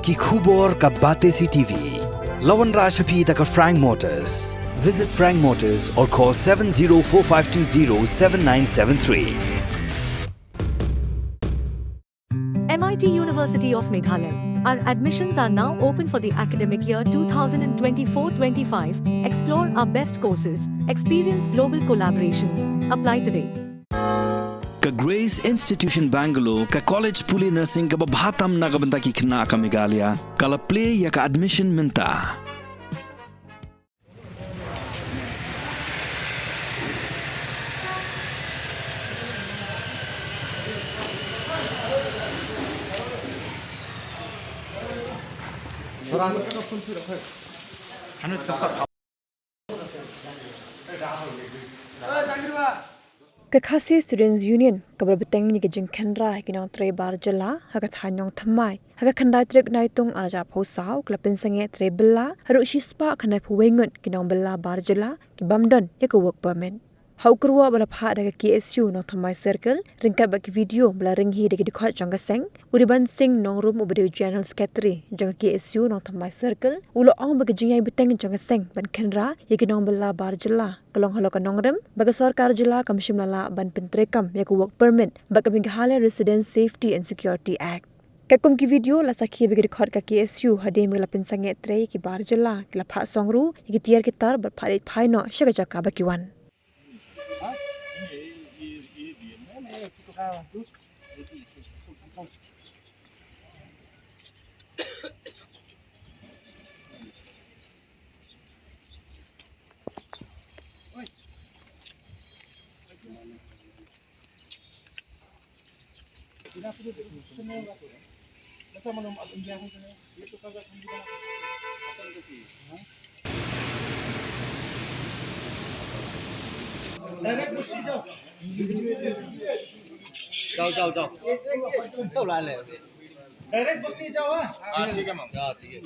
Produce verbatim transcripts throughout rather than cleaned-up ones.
Ki khubor ka Batesi T V. La wanrah sha phi da ka Frank Motors. Visit Frank Motors or call seven zero four five two zero seven nine seven three. M I T University of Meghalaya. Our admissions are now open for the academic year two thousand twenty-four twenty-five. Explore our best courses, experience global collaborations. Apply today. Ka Grace Institution Bangalore, ka college pule nursing kaba bha tam na ka bynta ki khynnah ka Meghalaya, ka la plie ïa ka admission mynta. Ka Khasi Students Union, kaba la bteng ïa ka jingkhynra ha ki nongtrei bar jylla ha ka thaiñ Nongthymmai ha ka khyndai tarik Naitung arhajar arphew saw, ka la pynsangeh trei bylla haduh shispah khyndaiphew wei ngut ki nongbylla bar jylla kiba ym don ïa ka work permit. Ha u kyrwoh ba la phah da ka K S U Nongthymmai Circle ryngkat bad ki video ba la ring hi da ki dkhot jong ka seng, u Riban Singh Nongrum, uba dei u General Secretary jong ka K S U Nongthymmai Circle, u la ong ba ka jingïai bteng jong ka seng ban khynra ïa ki nongbylla bar jylla ka long halor ka nongrim ba ka sorkar jylla kam shym la lah ban pyntreikam ïa ka work permit bad ka Meghalaya Residents Safety and Security Act. Katkum ki video la sakhi ba ki dkhot ka K S U hadien ba la pynsangeh trei ki bar jylla, ki la phah song ruh ïa ki tiar ki tar bad phah leit phai noh sha ka jaka ba ki wan. जाओ, जाओ, जाओ। तो ला ले। डायरेक्ट बस्ती जाओ, हाँ? हाँ, ठीक है, मैम। हाँ, ठीक है।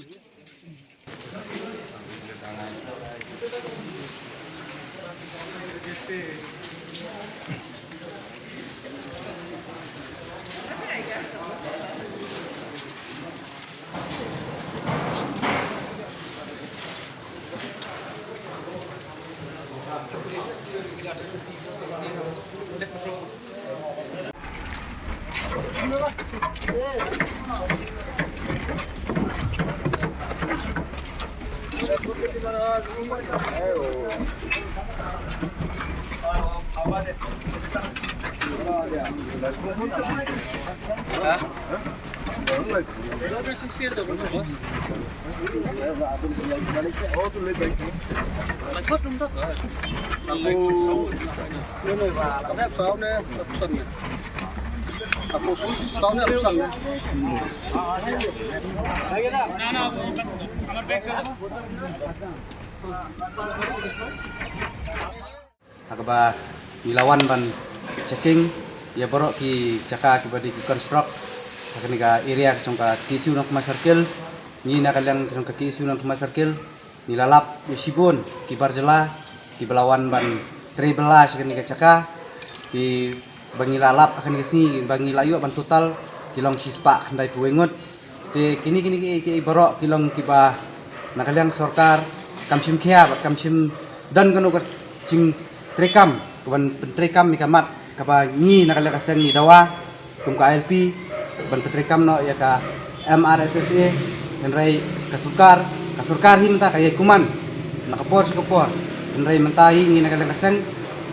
Ha kaba ngi la wan ban checking ïa baroh ki jaka kiba dei ki construct ha kane ka area ka jong ka K S U Nongthymmai Circle. Ngi na ka liang ka jong ka K S U Nongthymmai Circle ngi la lap ïa shibun ki bar jylla kiba la wan ban trei bylla sha kane ka jaka, kiba ngi la lap ha kane ka sngi, ba ngi la ïoh ban total ki long shispah khyndaiphew wei ngut. Te kine, kine ki, ki baroh ki long kiba na ka liang sorkar kam shim khia bad kam shim don kano ka jingtreikam kaban pyntreikam ïa ka mat kaba ngi na ka liang ka seng ngi dawa kum ka I L P ban pyntreikam noh ïa ka M R S S A. Hynrei ka sorkar, ka sorkar hi mynta ka ïai kuman na ka por sha ka por. Hynrei mynta hi ngi na ka liang ka seng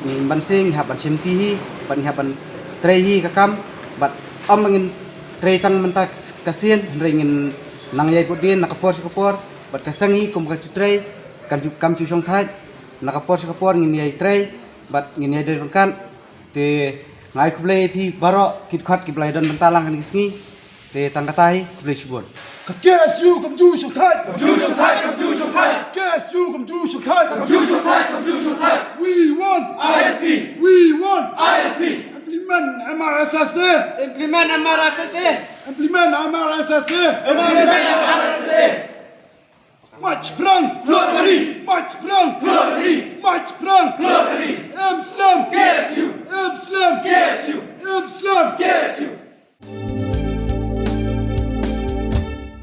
ngi ban seng ngi hap ban shimti hi, ban ngi hap ban trei hi ka kam bad ym ngin trei tang mynta ka sien, hynrei ngin nang ïai bud dien na ka por sha ka por, bad ka seng hi kum ka ju trei, kan ju, kam ju shong thait na ka por sha ka por ngin ïai trei bad ngin ïai dei ryngkat. Te nga ai khublei ïa phi baroh ki dkhot kiba la ïadon bynta lang kane ka sngi. Te tang kata hi, khublei shibun. Ka K S U kam ju shong thait. Kam ju shong thait, kam ju shong thait. K S U kam ju shong thait. Kam ju shong thait, kam ju shong thait. We want I L P. We want I L P. Implement M R S S A. Implement M R S S A. Implement M R S S A. Implement M R S S A. March phrang. Kloi bari. March phrang. Kloi bari. March phrang. Kloi bari. Em slem. K S U. Em slem. K S U. Em slem. K S U.